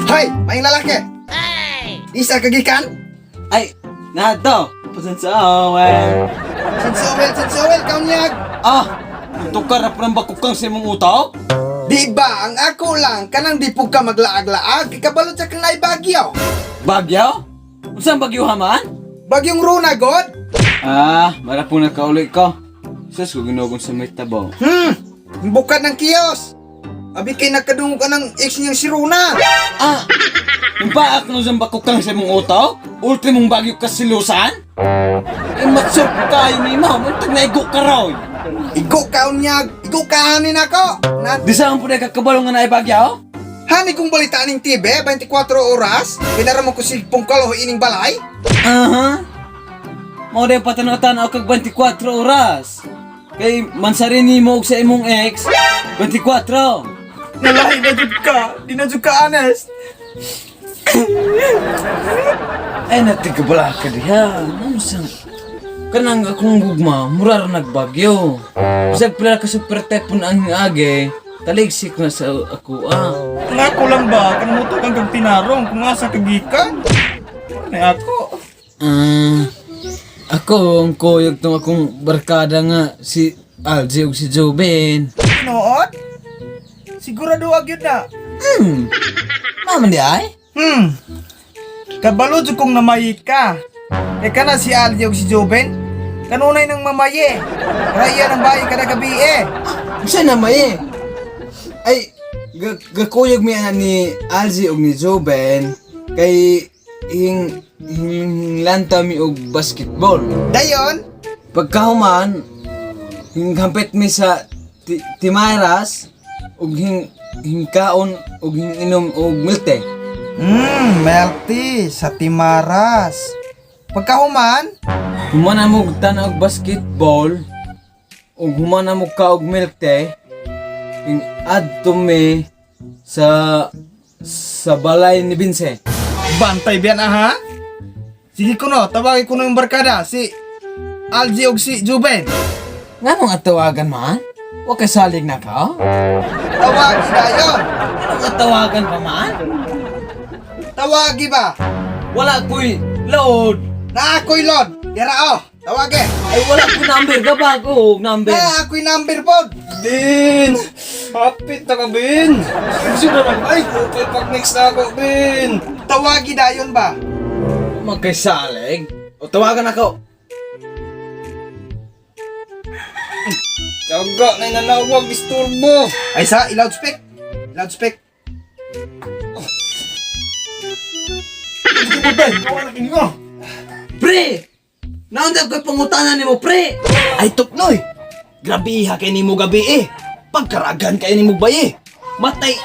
Hoy, maing lalaki. Isa ka gikan? Ay, nato. Pasan sa awel. Sinsowel, sinsowel, kaunyag. Ah, tukar na parang bakukang sa imong utok? Di ba, ang ako lang, kanang di po ka maglaag-laag, ikabalot sa kang naibagyo. Bagyo? Unsang bagyo haman? Bagyong runa, god? Ah, mara po nakauli ko. Sus, kung ginugong sa may tabo. Bukad ng kiyos. Abi kay nakadungog ka ng ex niyang si Runa. Ah! Yung paak no sa bakukang sa imong utok? Ultimong bagyo kasilusan? Eh, matsok kayo ni ma'am. Untag na igo ka raw. Igo ka unyag, igo ka hanin ako. Na, Di saan po na kakabalo nga na ibagyo? hani kong balita ning TV, 24 oras, pinara mo ko silpong kaloho ining balay. Aha. Mao rin patanaw-tanaw kag 24 oras. Kay mansarin nimo og sa imong ex 24. Nalahi na jud ka, di na jud ka honest. Ay natigabala ka diha. Namusang kanang akong gugma mura ra nagbagyo. Bisag pila ka super typhoon ang age, taligsik na sa ako ah. Kung ako lang ba, kanang kang kag tinarong, kung asa kagikan. Ano ako? Ah, ako ang kuyog tong akong barkada nga si Algie ug si Joven. Nood? Sigurado agyud na. Mama di ay? Kabalo jud kong namayi ka. E kana si Aldi ug si Joven. Kanunay nang mamaye. Raya ng bayi kada gabi eh. Unsa na may eh? Ay, gakuyog mi ana ni Alzi ug ni Joben kay hing hinglanta mi og basketball. Dayon, Pagkahuman, hinghampit mi sa Timaras ug hingkaon ug hinginom og milte. Melty sa Timaras. Pagkahuman, Human na mo tan og basketball ug human na mo ka og milk tea, hing adto mi sa balay ni Vince. Bantay biyan aha. Sige kuno, tawagin ko yung barkada si Aldi ug si Joven. Nga mong atawagan man? Wa kay salig na ka? Tawagi dayon. Anong atawagan pa man? Tawagi ba? Wala ko'y load. Na ako'y load. Dira oh, tawagi. Ay wala ko number ka bago og number. Na ako'y number pod. Bin! Hapit na ka, Bin! Gusto na lang, ay, okay, pag next na ako, Bin! Tawagi dayon ba? Magkay salig. O tawagan ako. Tiyaga na inanawag, isturbo! Ay sa, i-loudspeak. Loudspeak. Pre! Naundang ko'y pangutanan nimo, pre! Ay tuknoy! Grabe ha kay nimo gabi eh. Pagkaragan kay nimo baye. Matay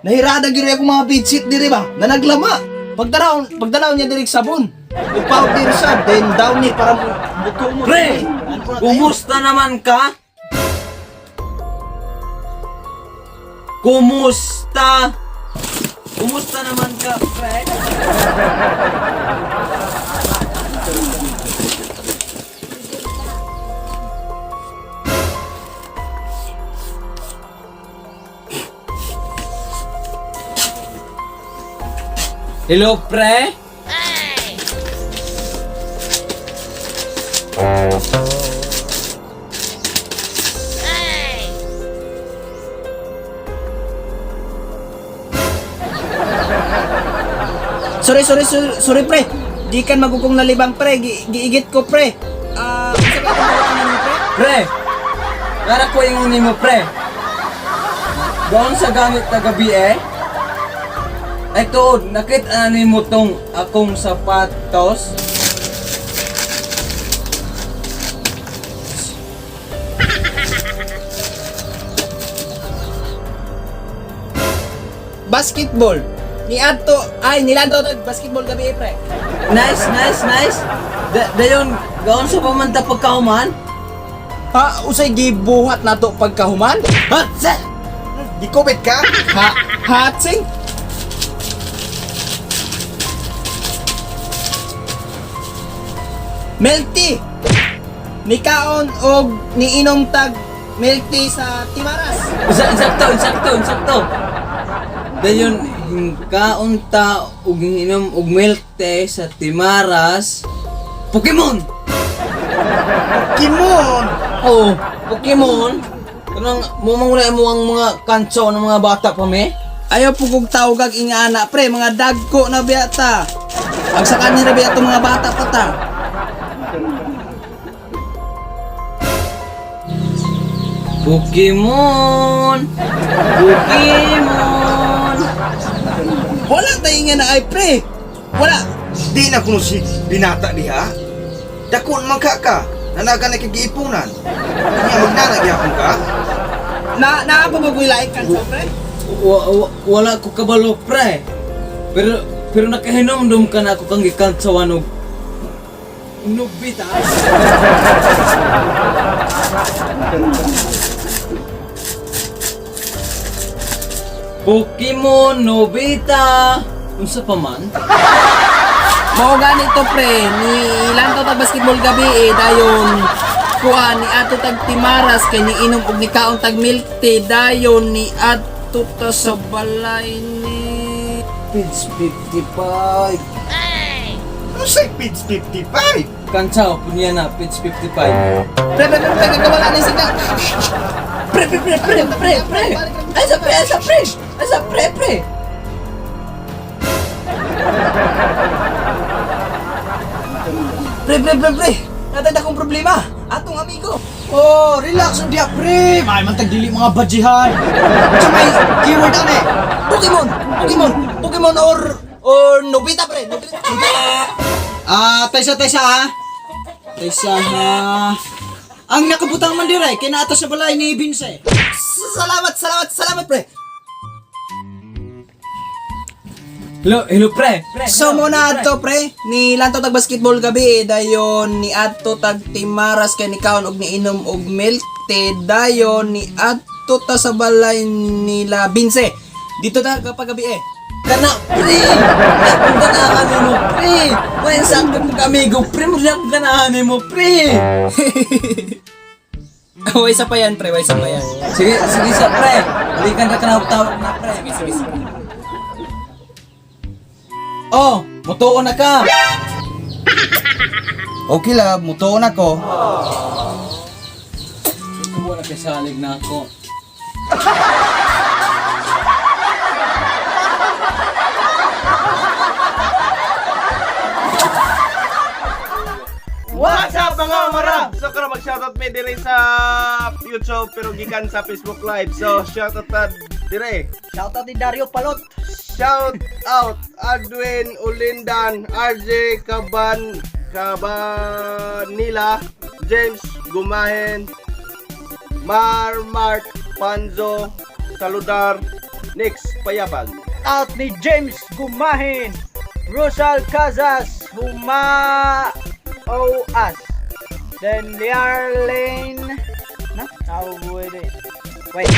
nahirada gyud akong mga bedsheet diri ba na naglama. Pagdalaw niya diri sabon. Ug powder siya then down ni para mo buto mo. Pre! Ano na tayo? Kumusta naman ka? Kumusta? Kumusta naman ka, pre? Hello, pre? Sorry, sorry, sorry, sorry pre. Di kan magugong nalibang pre. Giigit ko pre. Ah, unsa ka pangutana nimo pre? Pre! Gara ko ingon nimo, pre. Doon sa gamit na gabi eh. Ay tuod, nakita na nimo tong akong sapatos. Basketball. Ni adto ay nilanto to basketball gabi eh, pre. Nice, nice, nice. Dayon, gaon sa pamanta pagkahuman? Ha, usay gibuhat nato pagkahuman? Ha? Sa? Gikubit ka? Ha, hatsing? Melty! Nikaon og niinom tag milk tea sa Timaras. Insakto, insakto, insakto. Dayon hingkaon ta og hinginom og milk tea sa Timaras. Pokemon. Kimon! Oh, Pokemon. Kanang mo manguna mo ang mga kantso ng mga bata pa me. Ayaw po kong tawag ingana pre, mga dagko na biyata. Ang sa kanila biya mga bata pa ta. Pokemon. Pokemon. Wala tayo nga na ay pre. Wala. Di na kuno si binata diha. Dakon man ka ka. Nanaga na kagiipunan. Kanya magnana gyapon ka. Na naa pa ba laing kanso pre? Wala ko kabalo pre. Pero pero nakahinomdom ka na ako kang gikantsawan og Nobita. Pokemon Nobita. Unsa pa man? Mao ganito pre, ni lantaw tag basketball gabi eh dayon kuan ni ato tag Timaras kay ni inom og ni kaon tag milk tea dayon ni adto ta sa balay ni Page 55. Unsay page 55? Kantsaw po niya na page 55. Pre pre pre pre kagawala na yung signal. Pre pre pre pre pre pre. Asa pre asa pre. Asa pre pre. Pre pre pre pre. Natay akong problema. Atong amigo. Oh, relax ang diya, pre. May man tagdili mga badjihan. Sa may keyword ane. Pokemon, Pokemon, Pokemon or Nobita pre, Nobita. Ah, taysa taysa ha. Taysa ha. Ang nakabutang man dire kay naa sa balay ni Vince. Salamat, salamat, salamat pre. Hello, hello pre. Pre. So hello, mo na pre. adto pre, ni lantaw tag basketball gabi eh, dayon ni adto tag Timaras kay ni kaon og niinom og milk tea dayon ni adto ta sa balay nila Vince. Dito ta kapag gabi eh. Kana pre. Akong ganahan nimo pre. May sakto kong amigo pre, mo lang ganahan nimo pre. Way sa pa yan pre, way sa pa yan. Sige, sige sa pre. Balikan ka kana tawag na pre. Sige, sige, sige. Oh, mutuon na ka. Okay love, mutuon ako. Wala kay salig na ako. What's up mga mara? So karon mag-shoutout mi dire sa YouTube pero gikan sa Facebook Live. So shoutout ta dire. Shoutout ni Dario Palot. Shout out Adwin Ulindan, RJ Caban Cabanila, James Gumahen, Mar Mark Panzo, Saludar, Nix Payabag. Out ni James Gumahin, Rosal Casas, Huma Oas, then Liarlane, na? Wait.